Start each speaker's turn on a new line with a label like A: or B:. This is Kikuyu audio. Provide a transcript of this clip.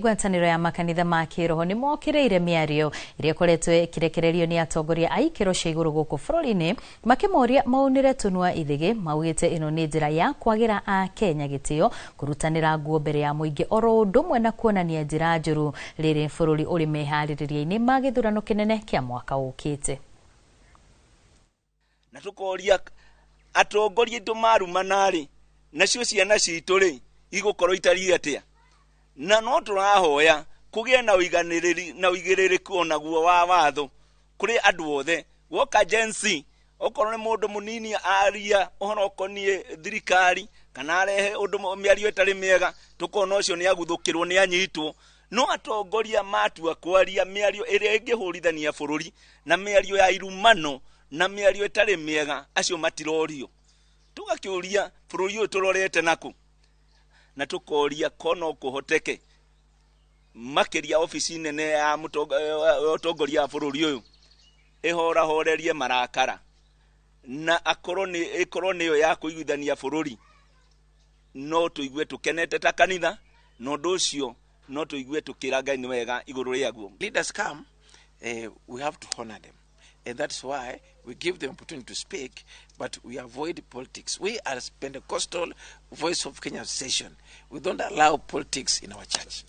A: Ngwatanĩro ya makanitha ma kĩroho nĩ mokĩrĩire mĩario ĩrĩa ĩkoretwo ĩkĩrekererio nĩ atongoria a ikĩro cia igũrũ gũkũ bũrũri-inĩ makĩmoria maunĩre tũnua ithĩgĩ. Maugĩte ĩno nĩ njĩra ya kwagĩra Akenya gĩtĩo, kũrutanĩra nguo mbere ya mũingĩ oro ũndũ ũmwe na kuonania njĩra njũru rĩrĩ bũrũri ũrĩ meharĩrĩria-inĩ ma gĩthurano kĩnene kĩa mwaka ũkĩte.
B: Na tũkoria atongoria aitũ marumana-rĩ, nacio ciana citũ-rĩ, igũkorwo itariĩ atĩa? Na no tũrahoya kũgĩe na ũiganĩrĩri na ũigĩrĩrĩku onaguo wa watho kũrĩ andũ othe. Gwoka Gen Z, okorwo nĩ mũndũ mũnini aria ũhoro ũkoniĩ thirikari kana arehe ũndũ mĩario ĩtarĩ mĩega, tũkona ũcio nĩ aguthũkĩrwo, nĩ anyitwo. No atongoria matua kwaria mĩario ĩrĩa ĩngĩhũrithania bũrũri na mĩario ya irumano na mĩario ĩtarĩ mĩega, acio matirorio. Tũgakĩũria bũrũri ũyũ tũrorete nakũ? Na tũkoria ko no kũhoteke makĩria obici nene ya ũtongoria wa bũrũri ũyũ ĩhorahorerie marakara na akorwo nĩ ĩkorwo nĩyo ya kũiguithania bũrũri, no tũigue tũkenete ta kanitha, na ũndũ ũcio no tũigue tũkĩra Ngai nĩ wega igũrũ rĩaguo.
C: Leaders come, we have to honor them. And that's why we give them opportunity to speak, but we avoid politics. We are Pentecostal Voice of Kenya Association. We don't allow politics in our church.